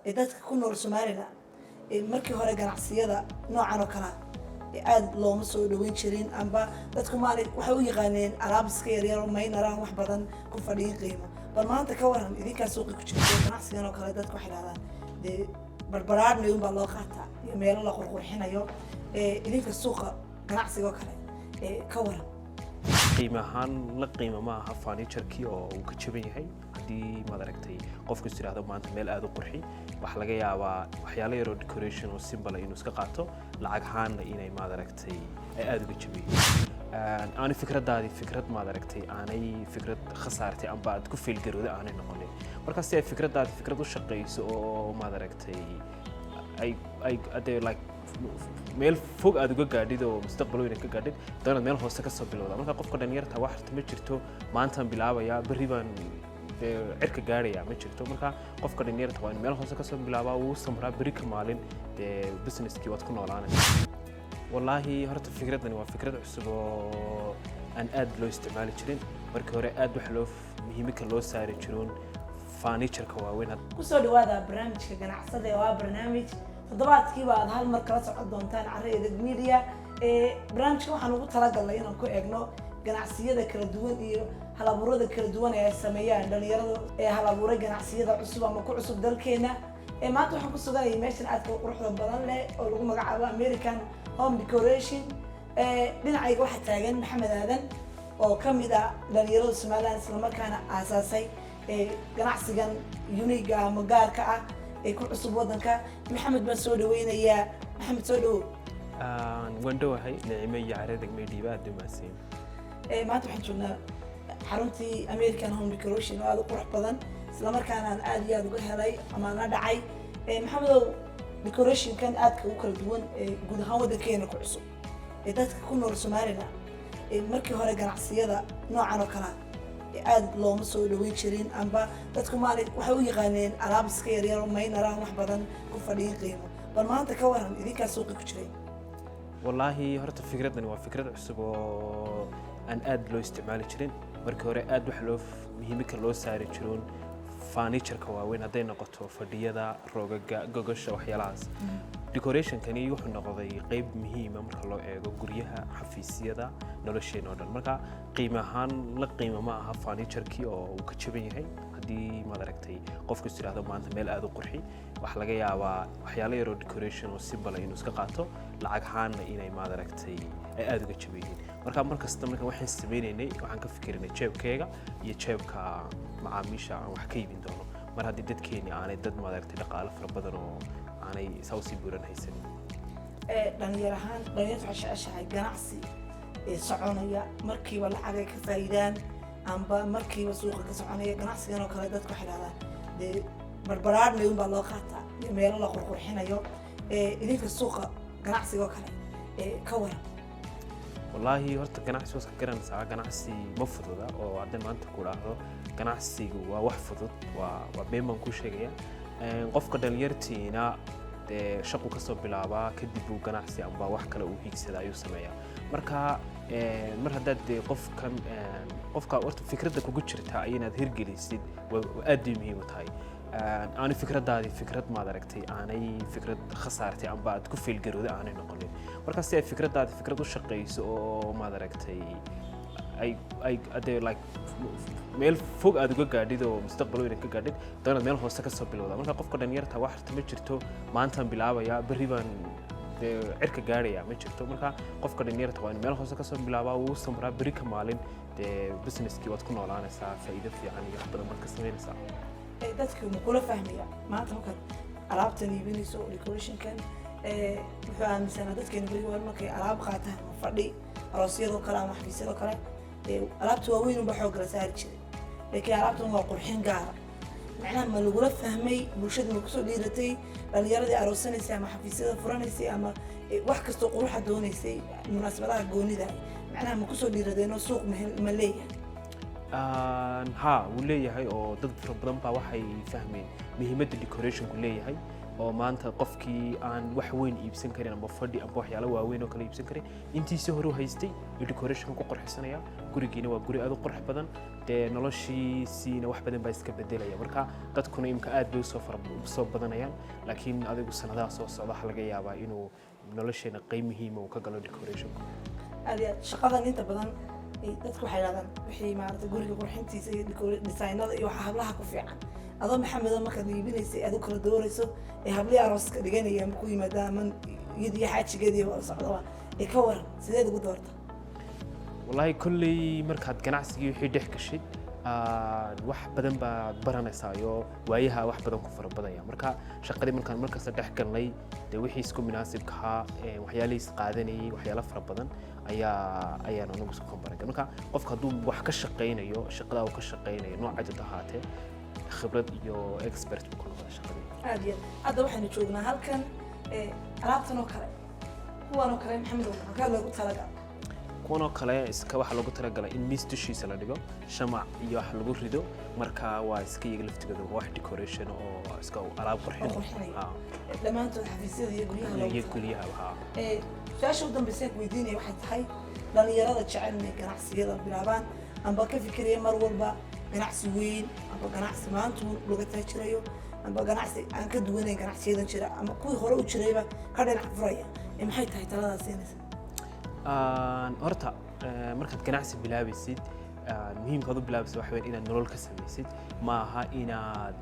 Ee dadka ku nool Somaliland markii hore ganacsiyada noocan oo kalea aada looma soo dhaweyn jirin, amba dadku maali waxay u yaqaaneen alaab iska yaryar oo minor aan wax badan ku fadhiyin qiimo. Bal maanta ka waran idinkaa suuqi ku jirta, ganacsigan oo kale dadku waxay dhahdaan dee barbaraadhnay unbaa loo qaataa iyo meelo la qurqurxinayo. Idinka suuqa ganacsiga oo kale ka waran? Qiimo ahaan la qiimo ma aha furniture-kii oo uu ka jaban yahay. Haddii, maad aragtay, qofku is yidhaahdo maanta meel aada u qurxi, waxaa laga yaabaa waxyaalo yaroo decoration oo simple inuu iska qaato, lacag ahaanna inay, maad aragtay, ay aada uga jaban yihiin. Aanu fikradaadii fikrad, maad aragtay, aanay fikrad khasaartay amba aad ku fail garowda aanay noqonin. Marka si ay fikradaadi fikrad u shaqayso oo, maad aragtay, ay dee like meel fog aad uga gaadhid oo mustaqbal weyn aad ka gaadhid, doonaad meel hoose ka soo bilowda. Marka qofka dhalinyarta wax harta ma jirto maantaan bilaabayaa, berri baan dee cirka gaadhaya, ma jirto. Marka qofka dhalinyarta waa in meel hoose kasoo bilaabaa, wuu samraa, berri ka maalin dee businesskii waad ku noolaanaysaa. Wallaahi horta fikradani waa fikrad cusub oo aan aad loo isticmaali jirin. Markii hore aad waxa loo muhiimika loo saari jiroon furniture-ka waaweyn. Kusoo dhawaada barnaamijka Ganacsada, oo ah barnaamij toddobaadkiiba aad hal mar kala socon doontaan Carre Edeg Media. Barnaamijka waxaan ugu talagalnay inaan ku eegno ganacsiyada kala duwan iyo halabuurada kala duwan ee ay sameeyaan dhalinyarada ee halabuuray ganacsiyada cusub ama ku cusub dalkeena. Maanta waxaan ku suganayay meeshan aadka u quruxda badan leh oo lagu magacaabo American Home Decoration. Dhinacayga waxaa taagan Maxamed Aadan oo ka mid ah dhalinyarada Somaliland, islamarkaana aasaasay ganacsigan unique-ga ama gaarka ah ee ku cusub waddanka. Maxamed baan soo dhaweynayaa. Maxamed, soo dhawow. Waan dhowahay, Nicimo iyo Carre Edeg Media, aad umaadsan. Maanta waxaan joognaa xaruntii American Home Decoration oo aada u qurux badan, islamarkaana aan aada iyo aada uga helay ama aan la dhacay. Maxamedow, decorationkan aadka u kala duwan ee guud ahaan waddankeena ku cusub, ee dadka ku nool Somaliland markii hore ganacsiyada noocan oo kalea aada looma soo dhaweyn jirin, amba dadku maali waxay u yaqaaneen alaab iska yaryar oo minor aan wax badan ku fadhiyin qiimo. Bal maanta ka waran idinkaa suuqi ku jiray? Wallaahi horta fikradani waa fikrad cusub oo aan aad loo isticmaali jirin. Markii hore aad waxa loo muhiimika loo saari jiroon furniture-ka waaweyn, hadday noqoto fadhiyada, roogaga, gogosha, waxyaalahaas. Decorationkani wuxuu noqday qeyb muhiima marka loo eego guryaha, xafiisyada, nolosheena oo dhan. Marka qiimo ahaan la qiimo ma aha furniture-kii oo uu ka jaban yahay. Haddii, maad aragtay, qofku is yidhaahdo maanta meel aada u qurxi, waxaa laga yaabaa waxyaalo yaroo decoration oo simple inuu iska qaato, lacag ahaanna inay, maad aragtay, ay aada uga jaban yihiin. Marka mar kasta marka waxaan sameynaynay, waxaan ka fikirinay jeebkayga iyo jeebka macaamiisha aan wax ka iibin doono, mar haddii dadkeeni aanay dad, maad aragtay, dhaqaalo fara badan oo aanay saa usii buuran haysanin. Dhalinyar ahaan, dhalinyarta waxay jeceshahay ganacsi ee soconaya, markiiba lacag ay ka faa'iidaan amba markiiba suuqa ka soconaya. Ganacsigan oo kale dadku waxay dhahdaan dee barbaraadhnay unbaa loo qaataa iyo meelo la qurqurxinayo. Idinka suuqa ganacsiga oo kale ka waran? Wallaahi horta ganacsi waad ka garanaysaa, ganacsi ma fududa. Oo hadday maanta ku dhaahdo ganacsigu waa wax fudud, waa been baan kuu sheegaya. Qofka dhalinyartiina dee shaqu kasoo bilaabaa, kadib uu ganacsi amba wax kale uu hiigsada ayuu sameeyaa. Marka mar haddaad dee qofkan qofka horta fikradda kugu jirta inaad hirgelisid waa aad bay muhiim u tahay. Aanu fikradaadii fikrad, maad aragtay, aanay fikrad khasaartay amba aad ku fail garowda aanay noqonin. Marka si ay fikradaadi fikrad u shaqayso oo, maad aragtay, ay dee like meel fog aad uga gaadhid oo mustaqbal weyn ka gaadhid, doonaad meel hoose kasoo bilowda. Marka qofka dhalinyarta wax harta ma jirto maantaan bilaabayaa, berri baan dee cirka gaadhaya, ma jirto. Marka qofka dhalinyarta waa in meel hoose kasoo bilaabaa, wuu samraa, berri ka maalin dee businesskii waad ku noolaanaysaa, faa'iido fiican iyo wax badan baad ka samaynaysaa. Dadku ma kula fahmaya maanta markaad alaabtan iibinayso, decorationkan? Wuxuu aaminsanaa dadkeena beri hore markay alaab qaataan ama fadhi aroosyadoo kale ama xafiisyadoo kale, alaabta waaweyn unbaa xoog la saari jiray, laakiin alaabtan waa qurxin gaara. Macnaha ma lagula fahmay? Bulshada ma kusoo dhiiratay? Dhalinyaradii aroosanaysay ama xafiisyada furanaysay ama wax kastoo quruxa doonaysay munaasabadaha goonida, macnaha ma kusoo dhiiradeenoo suuq ma leeyahay? Ha, wuu leeyahay, oo dad fara badan baa waxay fahmeen muhiimadda decorationku leeyahay. Oo maanta qofkii aan wax weyn iibsan karin amba fadhi amba waxyaalo waaweyn oo kale iibsan karin, intiisii hore u haystay iyo decoration ku qurxisanaya. Gurigiina waa guri aad u qurux badan, dee noloshiisiina wax badan baa iska bedelaya. Marka dadkuna imka aad bay usoo badanayaan, laakiin adigu sanadaha soo socda waxaa laga yaabaa inuu nolosheena qeyb muhiima uu ka galo decorationku. Aad iyo aad. Shaqadan inta badan dadku waxay yidhahdaan wixii maarata guriga qurxintiisa iyo designada iyo waxa hablaha ku fiican. Adoo Maxamedo, markaad iibinaysay aad u kala doorayso ee hablihii arooska dhiganaya ama ku yimaadaan ama iyadiyo xaajigeedii wada socdaba, ee ka waran, sideed ugu doorta? Wallaahi kolley markaad ganacsigii wixii dhex gashid, wax badan baad baranaysaa iyo waayaha wax badan ku fara badanya. Marka shaqadii markaan markasta dhex galnay, dee wixii isku munaasibka ahaa, waxyaalihii is qaadanayay, waxyaalo fara badan ayaan anagu isku kambaran. Marka qofka hadduu wax ka shaqaynayo, shaqadaa uu ka shaqaynayo noocay doonto ahaatee, khibrad iyo expert buu ka noqdaa shaqadii. Aad iyo aad. Hadda waxaynu joognaa halkan alaabtan oo kale, kuwan oo kale, Maxamed, halkaa loogu talagal? Kuwan oo kale iska waxaa loogu talagalay in miis dushiisa la dhigo, shamac iyo wax lagu rido. Marka waa iska iyaga laftigooda waa wax decoration oo iska alaab qurxin. Oo qurxinaya. Ha. Dhammaantood xafiisyada iyo guryaha loogu iyo talagalay. Guryaha, ha. Su-aasha u dambaysa ku weydiinaya waxay tahay, dhalinyarada jecel inay ganacsiyada bilaabaan amba ka fikiraya mar walba ganacsi weyn amba ganacsi maanta laga taajirayo amba ganacsi aan ka duwanayn ganacsiyadan jira ama kuwii hore u jirayba ka dhinac furaya, maxay tahay taladaas siinaysa? Horta markaad ganacsi bilaabaysid, muhiimkaad u bilaabaysid waxa weyn inaad nolol ka samaysid. Ma aha inaad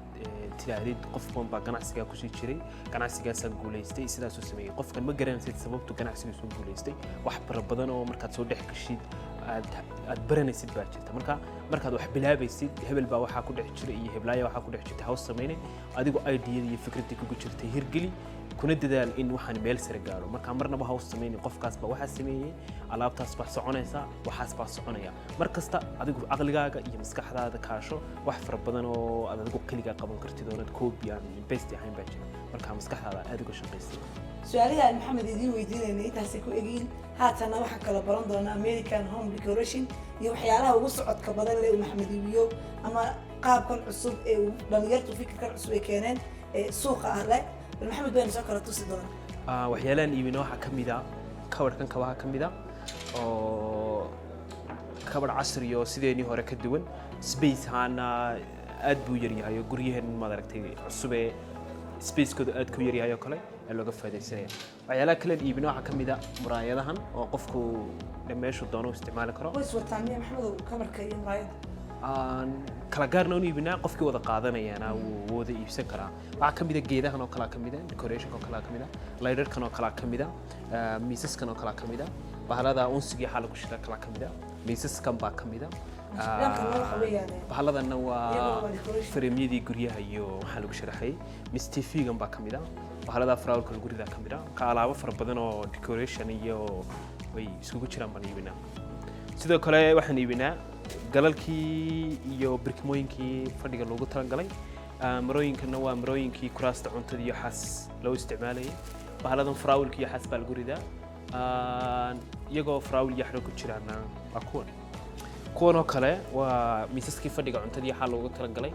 tidhaahdid qofkan baa ganacsigaa kusii jiray, ganacsigaasaan guulaystay, sidaasuu sameeyey. Qofkan ma garanaysid sababtu ganacsigiisu guulaystay. Wax fara badan oo markaad soo dhex gashid aad baranaysid baa jirta. Marka markaad wax bilaabaysid, hebel baa waxaa ku dhex jira iyo heblaaya waxaa ku dhex jirta haws samayne. Adigu ideyada iyo fikraddii kugu jirtay hirgeli, kuna dadaal in waxaan meel sare gaaro. Marka marnaba haws samaynin qofkaas baa waxaa sameeyey, alaabtaas baa soconaysa, waxaas baa soconaya. Mar kasta adigu caqligaaga iyo maskaxdaada kaasho. Wax fara badan oo aad adigu keligaa qaban kartid oonad copy aan best ahayn baa jira. Marka maskaxdaada aad uga shaqaysay. Su-aalihii aan Maxamed idiin weydiinaynay intaasay ku egiin. Haatanna waxaan kala baran doonaa American Home Decoration iyo waxyaalaha ugu socodka badan leh uu Maxamed iibiyo ama qaabkan cusub ee uu dhalinyartu fikirkan cusub ay keeneen ee suuqa ah leh. Bal Maxamed baynu soo kala tusi doonaa. Waxyaalahan iibino waxaa ka mid a kabarhkan, kabaha ka mid a, oo kabarh casri oo sideenii hore ka duwan. Space ahaana aad buu yaryahay oo guryaheen maad aragtay cusub ee spacekooda aad ku yaryahay oo kale ee looga faaidaysanaya. Waxyaalaha kale iibino waxaa ka mid a muraayadahan oo qofku meeshu doono u isticmaali karo. Way iswataan miya, Maxamedow, kabarka iyo muraayadda? Aan kala gaarna u iibinaa, qofkii wada qaadanayana wuu wada iibsan karaa. Waxaa ka mid a geedahan oo kalaa ka mid a, decorationka oo kalaa ka mid a, lighterkan oo kalaa ka mid a, miisaskan oo kalaa ka mid a, bahalada unsigii waxaa lagu shida kalaa ka mid a, miisaskan baa ka mid a. Dhankan waxa weeyaan Bahaladanna iyaguna waa waa decoration. Frame-yadii guryaha iyo waxaa lagu sharaxayay. Miss TV-gan baa ka mid a, bahalada faraawalka lagu ridaa ka mid a. Marka alaabo fara badan oo decoration iyo way iskugu jiraan baan iibinaa. Sidoo kale waxaan iibinaa galalkii iyo barkimooyinkii fadhiga loogu talagalay. Marooyinkanna waa marooyinkii kuraasta cuntada iyo xaas loo isticmaalayay. Bahaladan faraawilka iyo xaas baa lagu ridaa. Iyagoo faraawil iyo xadho ku jiraana waa kuwan. Kuwan oo kale waa miisaskii fadhiga cuntada iyo xaa loogu talagalay.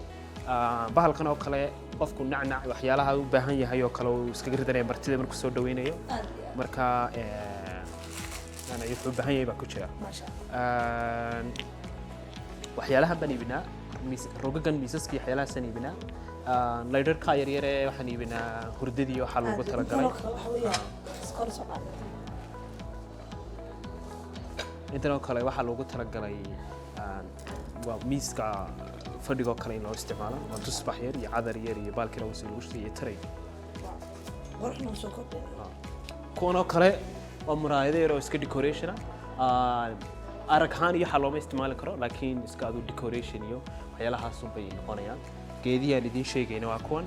Bahalkan oo kale qofku nacnac waxyaalaha u baahan yahay oo kale uu iskaga ridanaya martida markuu soo dhaweynayo. Aad iyo aad. Marka nacnac wuxuu u baahan yahay baa ku jira. Maasha Allah. Waxyaalahan baan iibinaa, rogagan, miisaska iyo waxyaalahaasaan iibinaa. Laydharka yaryare waxaan iibinaa, hurdadii waxaa loogu Aad iyo talagalay. Intan oo kale waxa weeyaan iskor soo qaadata. Intan oo kale waxaa loogu talagalay waa miiska fadhigoo kale in loo isticmaalo. Waa tusbax yar iyo cadar yar iyo baalkii lagu soo lagu shitay iyo taray. Quruxna soo kordhinaya. Kuwan oo kale waa muraayado yar oo iska decoration ah. Arag ahaan iyo waxaa looma isticmaali karo, laakiin iska adu decoration iyo waxyaalahaas bay noqonayaan. Geedihii aan idiin sheegayna waa kuwan.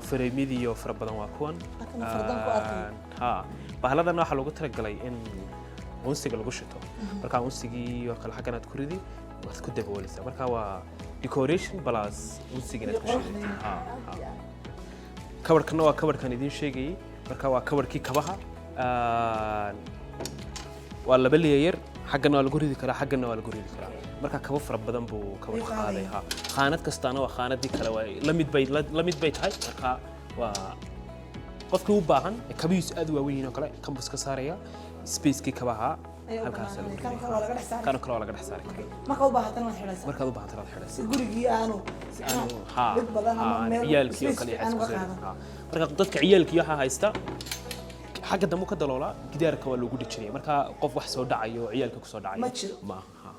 Frame-yadii iyo fara badan waa kuwan. Halkan fardan ku arkay. Ha, bahaladan waxaa loogu talagalay in unsiga lagu shito. Marka unsigii oo kale xaggan aad ku ridi, waad ku daboolaysaa. Marka waa decoration plus unsigina aad ku iyo shidatay. Quruxdii. Ha, Aad ha. iyo aad. Kabarhkanna waa kabarhkan idiin sheegayay. Marka waa kabarhkii kabaha. Waa laba layer, xaggana waa lagu ridi karaa, xaggana waa lagu ridi karaa. Marka kabo fara badan buu kabarhka Ayuu qaaday. qaadaya. Ha, khaanad kastaana waa khaanadii kale, waa la mid bay la mid bay tahay. Marka waa Qofkii u baahan ee kabihiisu aad u waaweyn yihiin oo kale, kan buu iska saaraya, spacekii kabaha Ayaa u halkaas banaanay. Kan kale waa laga dhex saari. Kan kale waa laga dhex saari karaa. Marka u baahatan waad xidhaysaa. Markaad u baahan waad xidhaysaa. Si gurigii aanu Si aanu ha dhib badan ama meel ciyaalkii oo space kale fiican uga qaadan. Ha. Marka dadka ciyaalkii waxaa haysta, xagga dambe ka daloolaa, gidaarka waa loogu dhejinaya. Marka qof wax soo dhacayo oo ciyaalka kusoo dhacayo Ma jiro. Ma aha.